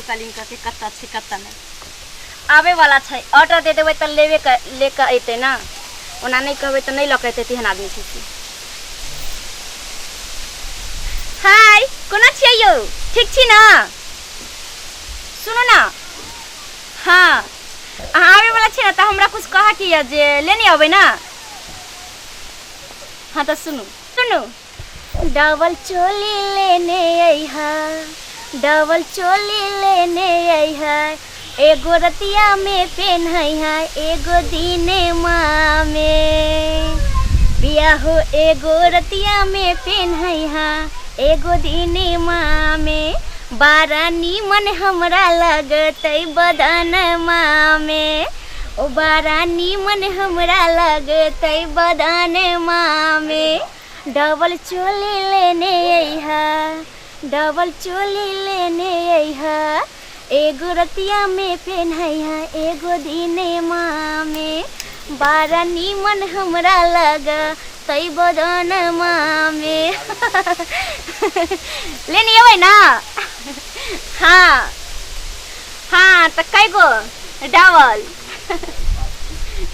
Calling करके कतऽ छै कतऽ नहि। आबै वाला छै, ऑर्डर दे देबै तऽ लेबे कर ले कऽ अयतै ने। ओना नहि कहबै तऽ नहि लऽ कऽ अयतै, तेहन आदमी छै से। हाय, कोना छियै यौ? ठीक छी ने? सुनू ने, हँ, अहाँ आबै वाला छी ने तऽ हमरा कुछ कहऽके यऽ जे लेने अबै ने। हँ तऽ सुनू सुनू। डबल चोली लेने अइहा, डबल चोली लेने अइहा, एगो रतिया में पेन्हैहा, एगो दिने मामे। पिया हो एगो रतिया में पेन्हैहा, एगो दिने मामे। बारा नीमन हमरा लगतै बदन मामे, ओ बारा नीमन हमरा लगतै बदन मामे। डबल चोली लेने अइहा, डबल चोली लेने अइहा, एगो रतिया में पेन्हैहा, एगो दिने मामे। बारा नीमन हमरा लग तै बदन मामे। लेने अबै ना? हाँ हाँ, तऽ कै गो डबल?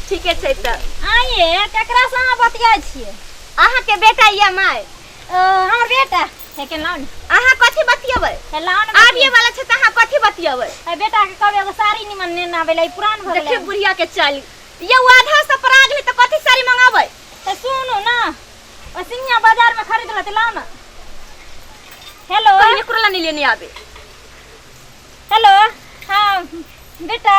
ठीके छै। तऽ आइए केकरा से अहाँ बतियाइ छियै? अहाँके बेटा यऽ माय। ओ, हमर बेटा हे के लाउ ने। अहाँ कथी बतियेबै? हे लाउ ने। आबिये वाला छै तऽ अहाँ कथी बतियेबै? ए बेटा के कहबै एगो साड़ी निमन नेने आबै ला, ई पुरान भऽ देखियौ गेलै। बुढ़िया के चाली यौ, आधा से परा गेलै तऽ कथी साड़ी मंगाबै? तऽ सुनू ने, ओ सिंघिया बाजार में खरीद लेते, लाउ ने। हेलो, पहिने एकरो ला नहीं लेने आबे। हेलो, हाँ बेटा,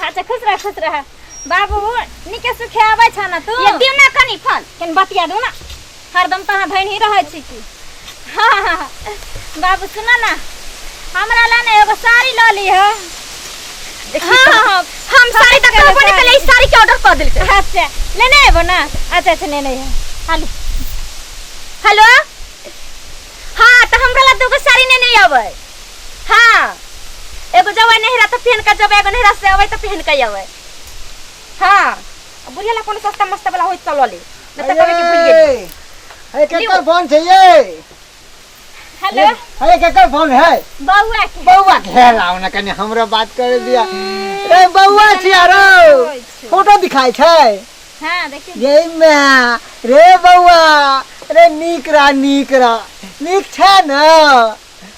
अच्छा खुश रह, खुश रह बाबू, नीके सुखे आबै छ ने तू? ये दियौ ना कनी फोन। कनि बतिया दू ना, हरदम तऽ अहाँ धनि ही रहै छी की। हाँ हाँ हाँ। बाबू सुन ना, हमरा ला ने एगो साड़ी लऽ लिह। हाँ हाँ, हम साड़ी तक कहबो नहीं कले, साड़ी के ऑर्डर कर देलकै। अच्छा लेने अयबो ना? अच्छा अच्छा, लेने अइहो। हाली। हेलो, हाँ तऽ हमरा ला दूगो साड़ी नेने अबै। हाँ, एगो जबै नहिरा तऽ पहन के जबै, एगो नहिरा से अबै तऽ पहन के अबै। हाँ, बुढ़िया ला कोनो सस्ता मस्ता वाला होइत तऽ लऽ ले, नहीं तऽ कहबै कि भूल गेली। हे, केकर फोन छै ये? हेलो। हे, केकर फोन है? बौआ के। बौआ के? हे लाओ ना कनी, हमरो बात करे दिया रे। बौआ छी आरो फोटो दिखाई छै? हाँ देखियौ। गे मैं रे बौआ रे, नीक रह, नीक रह, नीक छै ने?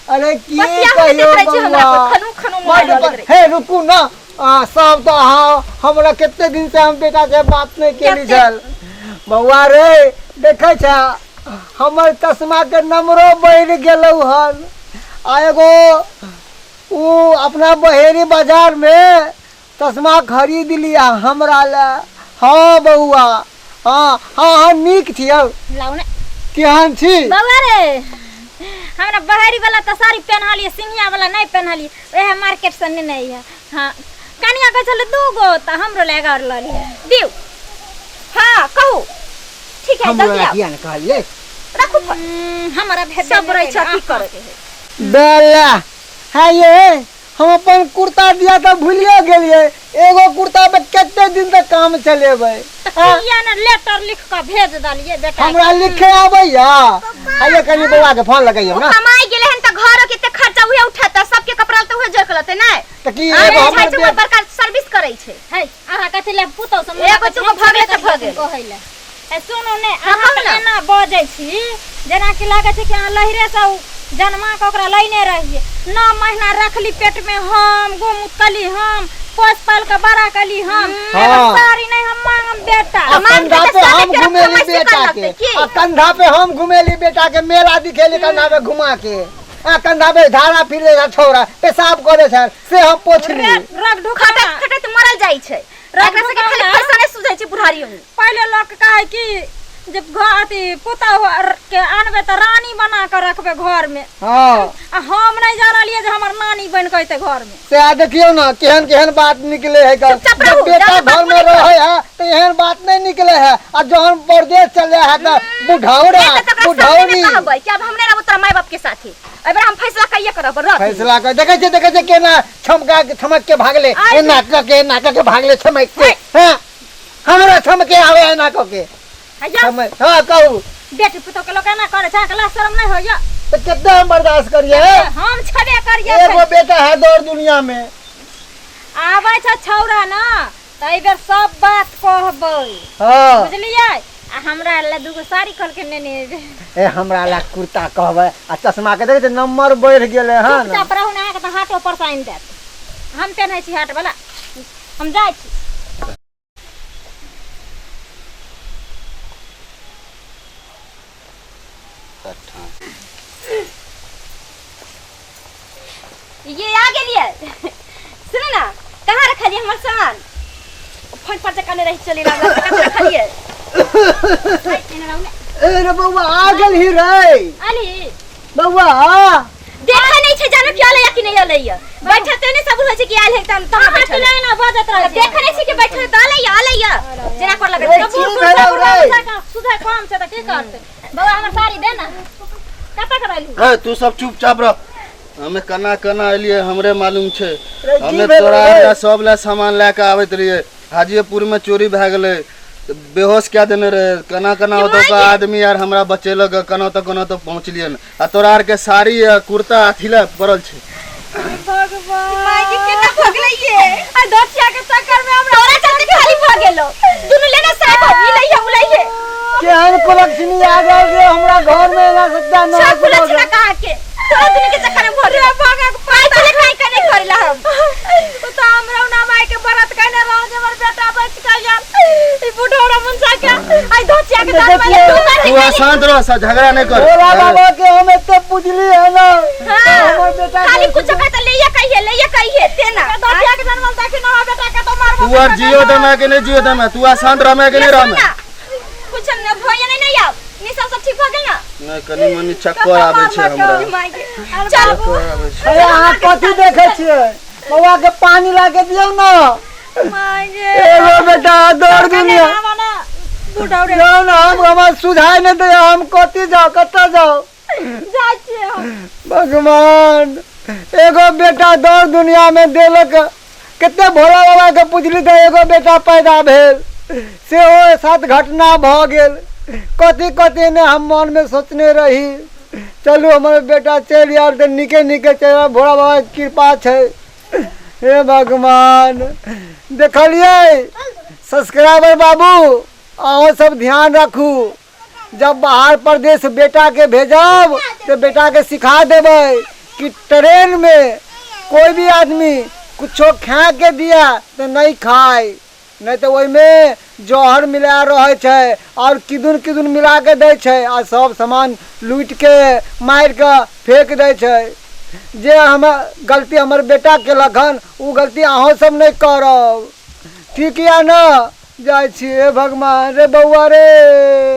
अरे की बतिया कहियो होइत रहै छै हमरा बौआ पर, खनू खनू मोबाइल बड्ड लगैत रहै। हे रुकू ना, सब तऽ अहाँ हमरा कते दिन से हम बेटा से बात नहीं केली छल। बौआ रे, देखै छ हमर चश्मा के नंबरो बढ़ि गेलौ हन, आ एगो उ अपना बहेरी बाजार में चश्मा खरीद लिया हमरा ले। हाँ बौआ, हाँ हाँ हाँ, नीक छियौ। लाउ ने। केहन छी? बौआ रे, हमरा बहरी वाला तऽ साड़ी पेन्हलियै, सिंघिया वाला नहि पेन्हलियै, वएह मार्केट से नेने अइहे। हाँ, कनिया कहै छलै दू गो, तऽ हमरो लए एगो आओर लऽ लिहे। दियौ। हाँ कहू, ठीक है। हमरो जल्दी आओ। किया ने कहलियै? रखू फोन। हमरा भेबे सब नहि रहै छै कयलै, अथी अहाँ करे। बेला है ये, हम अपन कुर्ता दिया तऽ भूलिए गेलियै। एगो कुर्ता पे कते दिन तक काम चलेबै? हाँ? किया ने लेटर लिख कऽ भेज देलियै बेटा? हमरा लिखे आबैया? आइए कनी बौआ के फोन लगैयौ ना। कमाई गेलै हन तऽ घरो के एते खर्चा उहे उठेतै, सबके कपड़ा तऽ उहे जोड़ के लतै नै? तऽ की अरे एगो हमर झाइ चुका बड़का सर्विस करै छै। है, अहाँ कथी ले पुतौ से एगो दूगो भऽ गेलै तऽ भऽ गेल। कहै ले। ए सुनू ने, हाँ, अहाँ कहू तऽ ने। एना बजै छी जेना कि लागै छै कि अहाँ लहिरे से जन्मा के ओकरा लैने रहियै। 9 महीना रखली पेट में, हम गुम कली, हम पोस पाल के बड़ा कली हम। एगो साड़ी नहीं हम मांगम बेटा? आ मांग कंधा के पे तऽ हम सबके घुमेली फरमाइश बेटा करलक के की? आ कंधा पे हम घुमेली बेटा के, मेला दिखेली कंधा पे घुमा के, आ कंधा पे धारा फिरे छै छौड़ा, पेशाब करे छै से हम पोछली। रग ढुका खटैत खटैत मरल जाइ छै। रग एकरा सबके ढुका खाली ना। पैसा नहि सुझै छै बुढ़ारियो में। पहिले लोक कहै कि जे घर अथी पुतहु के आनबै तऽ रानी बना कऽ रखबै घर में। आ हम नहि जानलियै जे हमर नानी बनि कऽ अयतै घर में। से आ देखियौ ना केहन केहन बात निकले है ग। चुपचाप जब रहू, बेटा ज्यादा बात घर में नहि करू। रहे है तो एहन बात नहीं निकले है, आ जहन परदेश चले है तो बुढ़ौरा नहि तऽ तकरा सामने बुढ़ौरी मे कहबै कि अब हम नहि रहबो तोरा माय बाप के साथे, एहि बेर हम फैसला कहिये करब रख। फैसला कर, देखै छियै, देखै छियै केना छमका के छमक के भागले, एना कऽ के, एना कऽ के भागले छमक के। हाँ, हमरा छमके आवे एना कऽ के। हैया। छमक, हाँ कहू। बेटी पुतहु के लोक एना करै छै, अहाँके लाज शरम नहि होइया? तो कितना हम बर्दाश्त करिए? हम छबे करिए। एगो बेटा है दौड़ दुनिया में। आबै छै छौड़ा ना तऽ एहि बेर सब बात कहबै। हाँ। बुझलियै? आ हमरा लए दूगो साड़ी कहलकै नेने एबै। ए हमरा ला कुर्ता कहबै आ चश्मा के देखै नंबर बढ़ि गेलै हन। चुपचाप रहू ने, अहाँके तऽ हाटो पर से आनि देत। हम पेन्है छी हाट वाला, हम जाइ छी। ये आ गेलियै। सुनू ना, कहाँ रखलियै हमर सामान? फोन पर जे कने रही चली लागल, कहाँ रखलियै? ए रे बौआ आ गेल ही रे। अली बौआ देखा नहीं छै जानो कि आलै या कि नहीं आलै या। बैठल ते नहीं सब होइ छै कि आयल है तब तब अहाँ बैठल। कि नहीं ना बजत रहै छै। देखा नहीं छै कि बैठल त आलै या आलै या। जेना कर लगत। रे, की भेलौ रे? सुधर कम छै तऽ की करतै? बौआ हमर साड़ी दे ना। कतऽ करैलू? ए तू सब चुपचाप रह। हमे केना केना एलियै हमरे मालूम छै। रे, की हमे भेलौ तोरा रे? हमरा सब लए सामान लए कऽ आबैत रहियै, हाजीपुर में चोरी भए गेलै, बेहोश कए देने रहे। केना केना ओतुका आदमी आर हमरा बचेलक, केना तऽ केना तऽ पहुँचलियै। आ तोरा आरके साड़ी आ कुर्ता अथी लए पड़ल छै। भगवान माय के केना भगलै ये? आ दोचिया के चक्कर में हमरा तोरा चलते खाली भ गेलो। दुनू लेना साहब ई लइहे उ लइहे। केहन कुलक्षणी आ गेल रे हमरा घर में, एना सत्यानाश सब भऽ गेल। कुलक्षणा कहाँ के? तोरा दुनू के चक्कर में भऽ गेलो। पाइ चले खाइ के नहीं करला हम। ओ तऽ हमरा ना माय के व्रत कने रहौ जे हमर बेटा बच के गेल। ई बुढ़ौरा मुंसा के आई दोचिया के दान में देखियौ। तू कथी तू शांत रह, झगड़ा नहीं कर। भोला बाबा के हम एते पुजली है ना, हाँ। तो हमर बेटा खाली के कुछ कहता लइया कहिए लइया कहिए तेना। दोचिया के जनमल देखी ना बेटा के तो मारबो। तू आर जियो दमे के नहीं जियो दमे, तू आ शांत रहमे के नहीं रहमे? कुछ न भइया नहीं नहीं आब। नहीं सब सब ठीक भ गेल ना? नहीं कनी मनी चक्कर आबै छै हमरा। माय के चल। चक्कर आबै छै। अरे अहाँ कथी देखै छियै? बौआ के पानी ला के दियौ ना। मांगे एगो बेटा दौड़ दुनिया। बुढ़ौरे जाउ ना, हम हमरा सुझाय नहीं दे, हम कथी जाउ कतऽ जाउ? जाइ छियै हम। भगवान एगो बेटा दौड़ दुनिया में देलक। कते भोला बाबा के पुजली तऽ एगो बेटा पैदा भेल, सेहो साथ घटना भऽ गेल। कथी कथी ने हम मन में सोचने रही। चलू हमर बेटा चलि आयल तऽ नीके नीके चलि आयल, भोला बाबा के कृपा छै। हे भगवान देखलियै सब्सक्राइबर बाबू, अहाँ सब ध्यान राखू, जब बाहर परदेश बेटा के भेजब तो बेटा के सिखा देबै कि ट्रेन में कोई भी आदमी कुछो खा के दिया तो नहीं खाए, नहीं तो ओहिमे जहर मिला रहै छै और किदुन किदुन मिला के दै छै आ सब सामान लूटि के मारि के फेंक दै छै। जे हम गलती हमर बेटा केलक हन ओ गलती अहूँ सब नहीं करब, ठीक या ना? जाइ छी। हे भगवान रे बौआ रे।